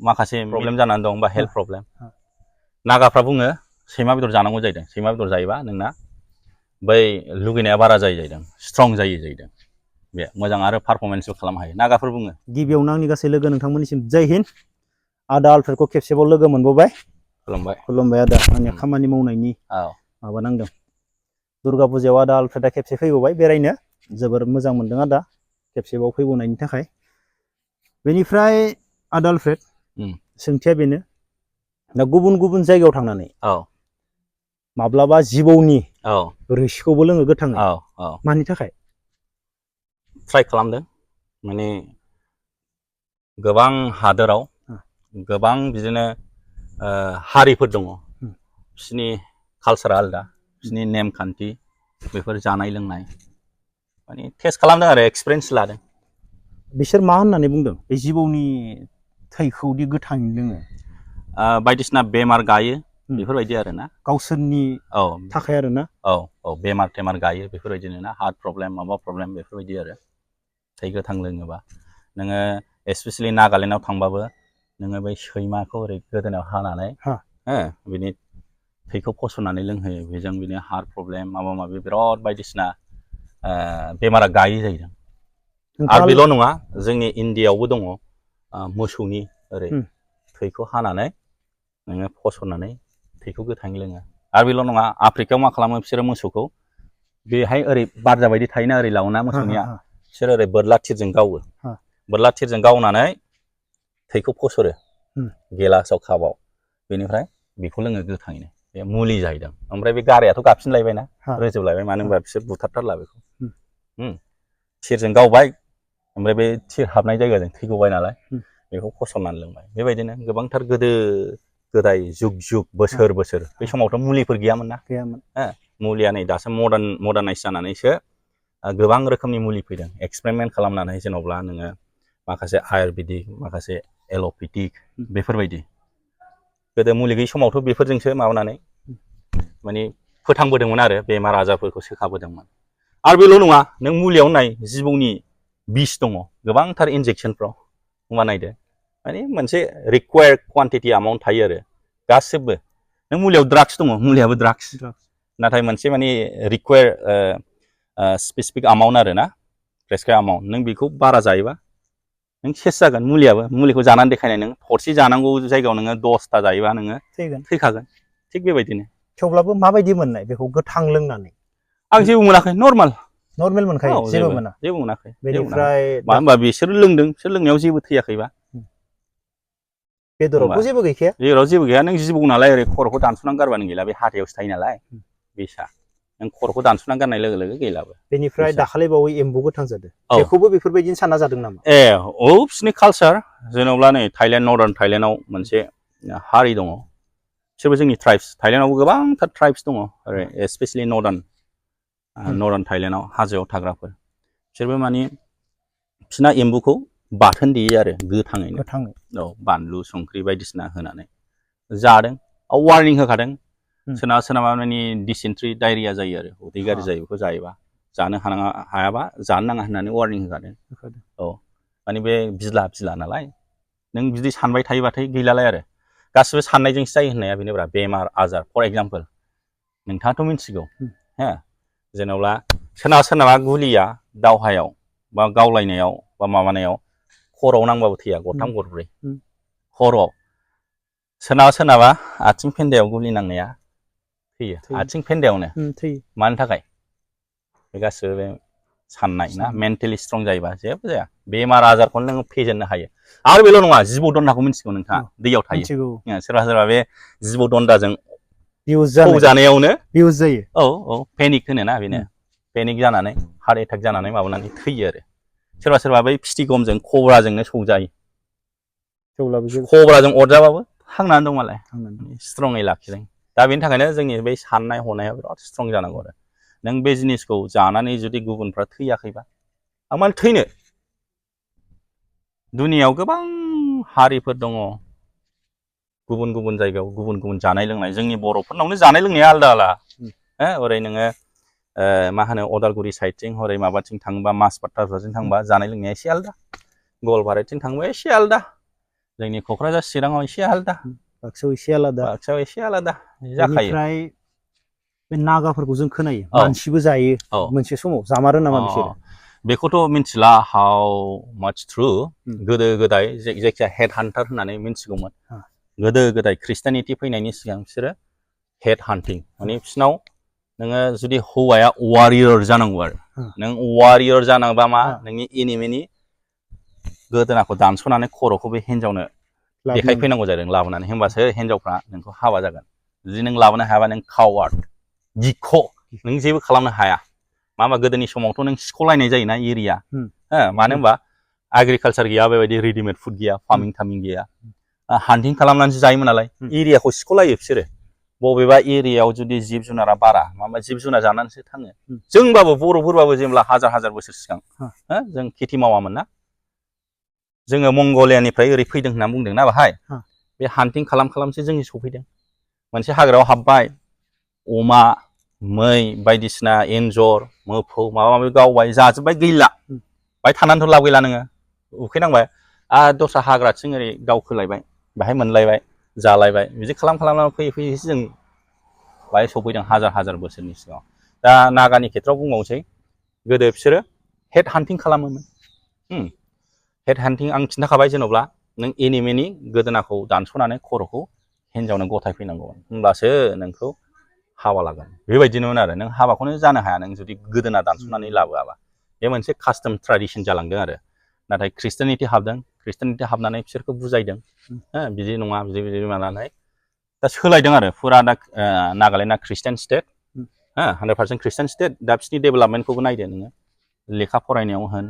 माखासे प्रब्लेम जानानै दं बा हेल्थ प्रब्लेम नागाफ्रा बुङो सैमा बेदर जानांगौ जाहैदों सैमा बेदर जायोबा नोंना बै लुगैनाया बारा जाहैदों स्ट्रं जाहैदों बे मोजां आरो पारफरमेन्सबो खालामनो हायो नागाफोर बुङो गिबियावनो आंनि गासै लोगो नोंथांमोननिसिम जय हिन्द आदा आलफ्रेडखौ खेबसेबाव लोगो मोनबावबाय खुलुमबाय आदा आंनि खामानि मावनायनि माबा नांदों दुर्गा फुजायाव आदा आलफ्रेडा खेबसे फैबावबाय बेरायनो जोबोर मोजां मोनदों आदा खेबसेबाव फैबावनायनि थाखाय बेनिफ्राय आदा आलफ्रेड सोंथिया बेनो दा गुबुन गुबुन जायगायाव थांनानै माब्लाबा जिबौनि रोसिखौबो लोङो गोथाङै मानि थाखाय ट्राइ खालामदों माने गोबां हादोराव गोबां बिदिनो हारिफोर दङ बिसोरनि कालसारा आलदा बिसोरनि नेमखान्थि बेफोर जानाय लोंनाय माने टेस्ट खालामदों आरो एक्सपिरियेन्स लादों बिसोर मा होननानै बुंदों बे जिबौनि थैखौदि गोथाङै लोङो बायदिसिना बेमार गायो बेफोरबायदि आरोना गावसोरनि थाखाय आरोना बेमार टेमार गायो बेफोरबायदिनो ना हार्ट प्रब्लेम माबा प्रब्लेम बेफोरबायदि आरो थै गोथां लोङोबा नोङो एस्पेसियेलि नागालेण्डआव थांबाबो नोङो बै सैमाखौ ओरै गोदोनायाव हानानै बिनि थैखौ फसरनानै लोंहोयो बेजों बिनि हार्ट प्रब्लेम माबा माबि बिराद बायदिसिना बेमारा गायो जाहैदों आरो बेल' नङा जोंनि इण्डियायावबो दङ मोसौनि ओरै थैखौ हानानै नोङो फसरनानै थैखौ गोथाङै लोङो आरो बेल' नङा आफ्रिकायाव मा खालामो बिसोरो मोसौखौ बेहाय ओरै बारजा बायदि थायोना ओरै लावना मोसौनिया बिसोर ओरै बोरला थिरजों गावो बोरला थिरजों गावनानै थैखौ फसरो गेलासाव कापाव बेनिफ्राय बेखौ लोङो गोथाङैनो बे मुलि जाहैदों ओमफ्राय बे गारायाथ' गाबफिनलायबायना रोजोबलायबाय मानो होनबा बिसोर बुथारथारला बेखौ थिरजों गावबाय ओमफ्राय बे थिर हाबनाय जायगाजों थै गबाय नालाय बेखौ फसरनानै लोंबाय बेबायदिनो गोबांथार गोदो गोदाय जुग जुग बोसोर बोसोर बे समावथ' मुलिफोर गैयामोन ना मुलिया नै दासो मडार्नाइज जानानैसो गोबां रोखोमनि मुलि फैदों एक्सपेरिमेन्ट खालामनानै जेन'ब्ला नोङो माखासे आयुर्वेदिक माखासे एल'पेथिक बेफोरबायदि गोदो मुलि गैयै समावथ' बेफोरजोंसो माबानानै माने फोथांबोदोंमोन आरो बेमार आजारफोरखौ सोखाबोदोंमोन आरो बेल' नङा नों मुलियावनो नाय जिबौनि बिस दङ गोबांथार इन्जेक्सनफ्राव होमबा नायदो माने मोनसे रिकुवार्ड कुवान्टिटि एमाउन्ट थायो आरो गासिबो नों मुलियाव ड्राग्स दङ मुलियाबो ड्राग्स नाथाय मोनसे माने रिकुवार्ड स्पेसिफिक एमाउन्ट आरो ना प्रेसक्राइब एमाउन्ट नों बेखौ बारा जायोबा नों सेस जागोन मुलियाबो मुलिखौ जानानै देखायनाय नों थरसे जानांगौ जायगायाव नोङो 10टा जायोबा नोङो थैखागोन थिग बेबायदिनो थेवब्लाबो माबायदि मोननाय बेखौ गोथां लोंनानै आं जेबो मोनाखै नर्मेल मोनखायो जेबो मोनाखै बेनिफ्राय मानो होनबा बिसोर लोंदों बिसोर लोंनायाव जेबो थैयाखैबा बेदरावथ' जेबो गैखाया बेदराव जेबो गैया नों जिबौ नालाय ओरै खर'खौ दानस'नानै गारबानो गैला बे हाथायावसो थायो नालाय बिसा नों खर'खौ दानस'नानै गारनाय लोगो लोगो गैलाबो बेनिफ्राय दाखालि बावै एम्बु गोथां जादों बेखौबो बेफोरबायदिनो सानना जादों नामा बिसोरनि कालसार जेन'ब्ला नै थाइलेण्ड नर्दार्न थाइलेण्डआव मोनसे हारि दङ बिसोरबो जोंनि ट्राइब्स थाइलेण्डआवबो गोबांथार ट्राइब्स दङ ओरै स्पेसियेलि नर्दार्न थाइलेण्डआव हाजोआव थाग्राफोर बिसोरबो माने बिसोरना एम्बुखौ बाथोन देयो आरो गोथाङैनो बानलु संख्रि बायदिसिना होनानै जादों वार्निं होखादों सोरनाबा सोरनाबा माने डिसेन्ट्रि डायरिया जायो आरो उदै गाज्रि जायो बेखौ जायोबा जानो हायाबा जानो नाङा होननानै वार्निं होखादों माने बे बिज्ला नालाय नों बिदि सानबाय थायोबाथाय गैलालाय आरो गासिबो साननायजोंसो जायो होननाया बेनोब्रा बेमार आजार फर एग्जाम्पल नोंथाङाथ' मिथिगौ जेन'ब्ला सोरनाबा गुलिया दावहायाव बा गावलायनायाव बा माबानायाव खर'आव नांबाबो थैया गरथाम गरब्रै खर'आव सोरनाबा आथिं फेन्दायाव गुलि नांनाया थैयो आथिं फेन्दायावनो मानि थाखाय बे गासिबो बे साननाय ना मेन्टेलि स्ट्रं जायोबा जेबो जाया बेमार आजारखौनो नोङो फेजेननो हायो आरो बेल' नङा जिबौ दन्दाखौ मिथिगौ नोंथाङा दैयाव थायो सोरबा बे जिबौ दन्दाजों सौजानायावनो पेनिक होनोना बेनो पेनिक जानानै हार्ट एटेक जानानै माबानानै थैयो आरो सोरबा बै फिथिगमजों खब्राजोंनो सौजायो खब्राजों अरजाबाबो थांनानै दं मालाय स्ट्रङै लाखिदों दा बेनि थाखायनो जोंनि बे साननाय हनाया बिराद स्ट्रं जानांगौ आरो नों बे जिनिसखौ जानानै जुदि गुबुनफ्रा थैयाखैबा आं मानो थैनो दुनियायाव गोबां हारिफोर दङ गुबुन गुबुन जायगायाव गुबुन गुबुन जानाय लोंनाय जोंनि बर'फोरनावनो जानाय लोंनाया आलदा ओरै नोङो मा होनो अदालगुरि साइडथिं हरै माबाथिं थाङोबा माजबाटफोरथिं थांबा जानाय लोंनाया एसे आलदा गवालपाराथिं थांबा एसे आलदा जोंनि क'क्राझार चिराङाव एसे आलादा, बाक्सायाव एसे आलादा, बाक्सायाव एसे आलादा जाखायो। बेनिफ्राय बे नागाफोरखौ जों खोनायो औ मानसिबो जायो औ मोनसे समाव, जामारो नामा बिसोरो? बेखौथ' मिथिला हाउ माच ट्रु। गोदो गोदाय जायखिया हेड हान्टार होननानै मिथिगौमोन। गोदो गोदाय ख्रिस्टियानिटि फैनायनि सिगां बिसोरो हेड हान्टिं, माने बिसोरनाव नोङो जुदि हौवाया वारियर जानांगौ आरो नों वारियर जानांगौबा मा नोंनि एनिमिनि गोदोनाखौ दानस'नानै खर'खौ बे हिन्जावनो देखायफैनांगौ जादों लाबोनानै, होमबासो हिन्जावफ्रा नोंखौ हाबा जागोन। जुदि नों लाबोनो हायाबा नों कावार्ड, गिख', नों जेबो खालामनो हाया। मा होनबा गोदोनि समावथ' नों सिख'लायनाय जायोना एरिया, मानो होनबा एग्रिकालसार गैया, बेबायदि रेडिमेड फुड गैया, फार्मिं थार्मिं गैया, हान्टिं खालामनानैसो जायोमोन नालाय, एरियाखौ सिख'लायो बिसोरो। बबेबा एरियायाव जुदि जिब जुनारा बारा, माबा जिब जुनार जानानैसो थाङो। जोंबाबो बर'फोरबाबो जेब्ला हाजार हाजार बोसोर सिगां जों खेथि मावामोन ना, जोङो मंगलियानिफ्राय ओरै फैदों होनना बुंदों ना बाहाय, बे हान्टिं खालाम खालामसो जोंनि सफैदों। मोनसे हाग्रायाव हाबबाय, अमा मै बायदिसिना एन्जर मोफौ माबा माबि गावबाय, जाजोब्बाय, गैला। बाहाय थानानैथ' लाब गैला, नोङो उखैनांबाय आरो दस्रा हाग्राथिं ओरै दावखोलायबाय, बाहाय मोनलायबाय, जालायबाय, बिदि खालाम खालामनानै फैयै फैयैसो जों बाहाय सफैदों हाजार हाजार बोसोरनि सिगाङाव। दा नागानि खेथ्रआव बुंबावनोसै, गोदो बिसोरो हेड हान्टिं खालामोमोन। हेड हान्टिं आं खिन्थाखाबाय, जेन'ब्ला नों एनिमिनि गोदोनाखौ दानस'नानै खर'खौ हिन्जावनो गथायफैनांगौ, होनब्लासो नोंखौ हाबा लागोन। बेबायदिनोमोन आरो नों हाबाखौनो जानो हाया नों जुदि गोदोना दानस'नानै लाबोआबा। बे मोनसे कास्टम ट्रेडिसन जालांदों आरो। नाथाय ख्रिस्टियानिटि हाबदों, ख्रिस्टियानिटि हाबनानै बिसोरखौ बुजायदों, बिदि नङा बिदि बिदि मानानै दा सोलायदों आरो। फुरा दा नागालेण्डआ ख्रिस्टियान स्टेट, 100% ख्रिस्टियान स्टेट। दा बिसोरनि डेभेलपमेन्टखौबो नायदो नोङो, लेखा फरायनायाव होन,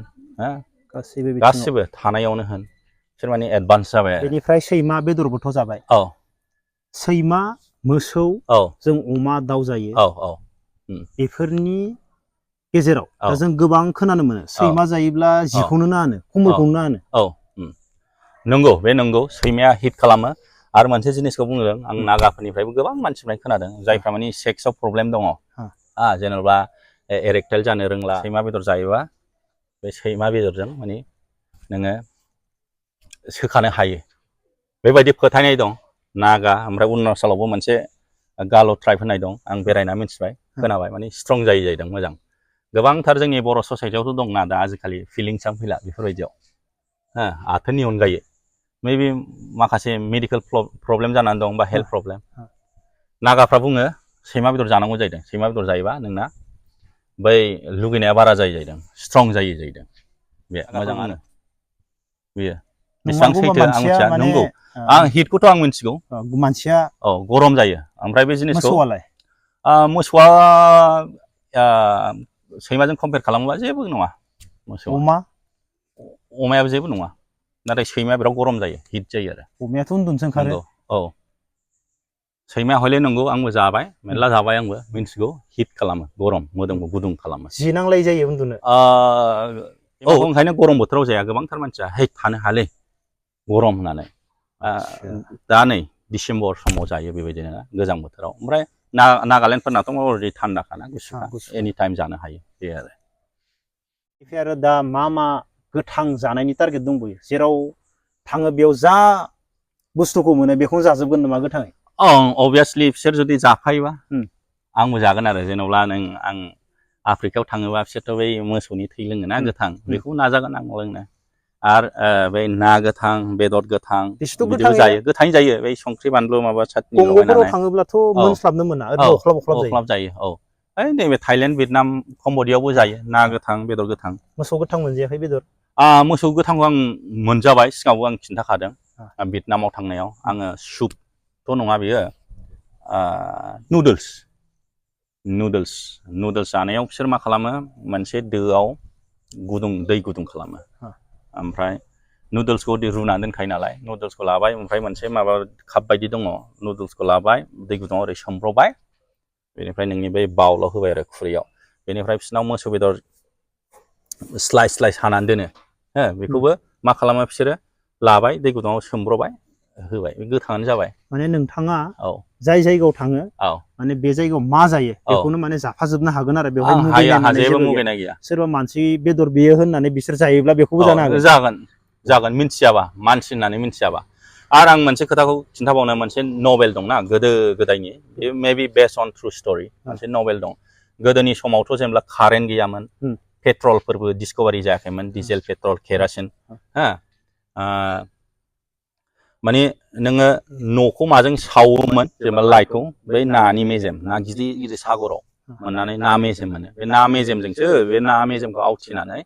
गासिबो थानायावनो होन, बिसोर माने एडभान्स जाबाय आरो। बेनिफ्राय सैमा बेदरबोथ' जाबाय। औ, सैमा, मोसौ, औ, जों अमा दाउ जायो। औ, औ, बेफोरनि गेजेराव औ, दा जों गोबां खोनानो मोनो, सैमा जायोब्ला जिखौनो नाङानो, खम्बलखौनो नाङानो। औ, नंगौ, बे नंगौ, सैमाया हिट खालामो। आरो मोनसे जिनिसखौ बुंदों आं, नागाफोरनिफ्रायबो गोबां मानसिनिफ्राय खोनादों, जायफ्रा माने सेक्सआव प्रब्लेम दङ, जेनेबा एरेक्टाइल जानो रोंला, सैमा बेदर जायोबा बे सैमा बेदरजों माने नोङो सोखानो हायो, बेबायदि फोथायनाय दं। नागा, ओमफ्राय अरुणाचलावबो मोनसे गाल' ट्राइब होननाय दं, आं बेरायना मिथिबाय, खोनाबाय, माने स्ट्रं जायो जाहैदों, मोजां। गोबांथार जोंनि बर' ससाइटियावथ' दंना दा आजिखालि फिलिंसानो फैला बेफोरबायदियाव, आथोननि अनगायै मेबि माखासे मेडिकेल प्रब्लेम जानानै दं, बा हेल्थ प्रब्लेम। नागाफ्रा बुङो सैमा बेदर जानांगौ जाहैदों, सैमा बेदर जायोबा नोंना बै लुगैनाया बारा जायो जाहैदों, स्ट्रं जायो जाहैदों। बे मोजाङानो बेयो। बेसेबां नंमारगौबा सैथो आं मानसिया मिथिया, माने नंगौ, आं हिटखौथ' आं मिथिगौ। मानसिया औ, गरम जायो। ओमफ्राय बे जिनिसखौ मोसौआलाय? मोसौआ सैमाजों कम्पेयार खालामोबा जेबो नङा, मोसौआ, अमा? अमायाबो जेबो नङा, नाथाय सैमाया बिराद गरम जायो, हिट जायो आरो। अमायाथ' उन्दुनोसो ओंखारो। नंगौ, औ, सैमाया हयले नंगौ, आंबो जाबाय, मेरला जाबाय, आंबो मिन्थिगौ, हिट खालामो, गरम, मोदोमखौ गुदुं खालामो। जि नांलाय जायो उन्दुनो। औ, ओंखायनो गरम बोथोराव जाया गोबांथार मानसिया, है थानो हायालै गरम होननानै। दा नै डिसेम्बर समाव जायो बेबायदिनो, गोजां बोथोराव। ओमफ्राय नागालेण्डफोरनाथ' अलरेडि थान्दाखाना, गुसुखा, एनि टाइम जानो हायो, बे आरो। ओमफ्राय आरो दा मा मा गोथां जानायनि टारगेट दंबयो? जेराव थाङो बेयाव जा बुस्थुखौ मोनो बेखौनो जाजोबगोन नामा गोथाङै? अभियासलि बिसोर जुदि जाफायोबा आंबो जागोन आरो। जेनेबा आं आफ्रिकायाव थाङोबा बिसोरथ' बै मोसौनि थै लोङोना गोथां, बेखौ नाजागोन आं लोंनो। आरो बै ना गोथां, बेदर गोथां, बिसोरथ' बिदिबो जायो, गोथाङै जायो, बै संख्रि बानलु माबा साटनि कंग'फोराव लगायनानै। थाङोब्लाथ' औ, मोनस्लाबनो मोना, ओरैनो अख्लाब जायो। औ, नैबे थाइलेण्ड, भियेटनाम, कम्बडियावबो जायो ना गोथां, बेदर गोथां। मोसौ गोथां मोनजायाखै बेदर? मोसौ गोथांखौ आं मोनजाबाय, सिगाङावबो आं खिन्थाखादों। भियेटनामाव थांनायाव आङो सुपथ' नङा बेयो, नुडल्स जानायाव बिसोर मा खालामो, मोनसे दोआव दै गुदुं खालामो, ओमफ्राय नुडल्सखौ रुनानै दोनखायो नालाय, नुडल्सखौ लाबाय, ओमफ्राय मोनसे माबा काप बायदि दङ, नुडल्सखौ लाबाय, दै गुदुङाव ओरै सोमब्रबाय, बेनिफ्राय नोंनि बै बाउलाव होबाय आरो खुरैयाव। बेनिफ्राय बिसोरनाव मोसौ बेदर स्लाइस हानानै दोनो, बेखौबो मा खालामो बिसोरो, लाबाय, दै गुदुङाव सोमब्रबाय, होबाय, बे गोथाङानो जाबाय। माने नोंथाङा औ, जाय जायगायाव थाङो, औ, माने बे जायगायाव मा जायो औ, बेखौनो माने जाफाजोबनो हागोन आरो। बेवहाय हायो, मुगैनाय माने जेबो जेबो मुगैनाय गैया। सोरबा मानसि बेदर बियो होननानै बिसोर जायोब्ला बेखौबो जानो हागोन। जागोन, मिन्थियाबा, मानसि होननानै मिन्थियाबा। आरो आं मोनसे खोथाखौ खिन्थाबावनो मोनसे नभेल दंना गोदो गोदायनि बे maybe based on true story मोनसे नभेल दं गोदोनि समावथ' जेनेबा कारेन्ट गैयामोन पेट्रलफोरबो डिसकभारि जायाखैमोन डिजेल पेट्रल केरासिन हा माने नोङो न'खौ माजों सावोमोन जेनेबा लाइटखौ बै नानि मेजेम ना गिदिर गिदिर सागराव मोननानै ना मेजेम मोनो बे ना मेजेमजोंसो बे ना मेजेमखौ आवथिनानै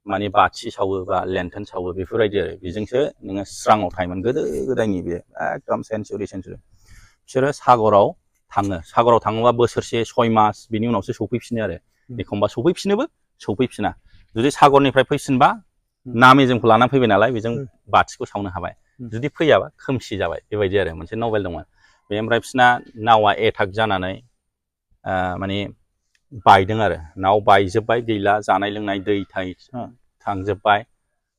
माने बाथि सावो बा लेन्थन सावो बेफोरबायदि आरो बेजोंसो नोङो स्राङाव थायोमोन गोदो गोदायनि बे एकदम सेन्सुरि बिसोरो सागराव थाङो सागराव थाङोबा बोसोरसे 6 मास बिनि उनावसो सफैफिनो आरो एखमबा सफैफिनोबो सफैफिना जुदि सागरनिफ्राय फैफिनबा ना मेजेमखौ लानानै फैबाय नालाय बेजों बाथिखौ सावनो हाबाय जुदि फैयाबा खोमसि जाबाय बेबायदि आरो मोनसे नभेल दंमोन बे ओमफ्राय बिसोरना नावा एटाक जानानै माने बायदों आरो नाव बायजोब्बाय गैला जानाय लोंनाय दै थाइ थांजोब्बाय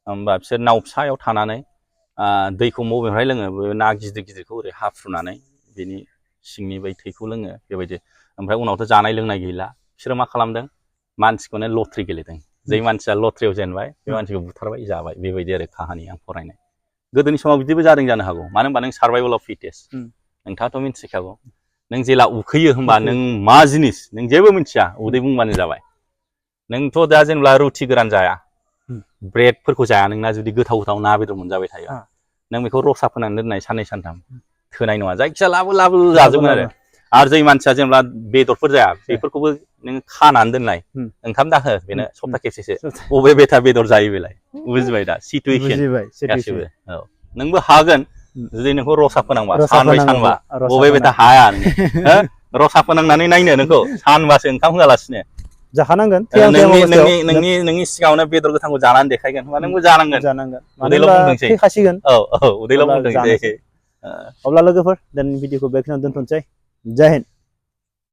होमबा बिसोर नाव फिसायाव थानानै दैखौ बबेनिफ्राय लोङो बे ना गिदिर गिदिरखौ ओरै हाफ्रुनानै बिनि सिंनि बै थैखौ लोङो बेबायदि ओमफ्राय उनावथ' जानाय लोंनाय गैला बिसोरो मा खालामदों मानसिखौनो लट्रि गेलेदों जै मानसिया लट्रियाव जेनबाय बे मानसिखौ बुथारबाय जाबाय बेबायदि आरो काहानि आं फरायनाय गोदोनि समाव बिदिबो जादों जानो हागौ मानो होनबा नों सार्भाइभेल अफ फिटेस्ट नोंथाङाथ' मिथिखागौ नों जेला उखैयो होमबा नों मा जिनिस नों जेबो मिथिया उदै बुंबानो जाबाय नोंथ' दा जेनेबा रुटि गोरान जाया ब्रेडफोरखौ जाया नोंना जुदि गोथाव गोथाव ना बेदर मोनजाबाय थायो नों बेखौ रसा फोनानै दोननाय 2 सानथाम थोनाय नङा जायखिया लाबो जाजोबगोन आरो जै मानसिया जेनेबा बेदरफोर जाया बेफोरखौबो नों खानानै दोननाय ओंखाम दाहो बेनो सप्ता खेबसेसो बबे बेथा बेदर जायो बेलाय बुजिबाय दा सिटुवेसन गासिबो औ नोंबो हागोन जुदि नोंखौ रसा फोनांबा सानब्रै सानबा बबे बेथा हाया नोङो रसा फोनांनानै नायनो नोंखौ सानबासो ओंखाम होआलासिनो जाखानांगोन नोंनि सिगाङावनो बेदर गोथांखौ जानानै देखायगोन होनबा नोंबो जानांगोन उदैल' बुंथोंसै थैखासिगोन औ उदैल' बुंथोंसै अब्ला लोगोफोर दिनैनि भिडिअखौ बेखिनियाव दोनथ'नोसै जय हिन्द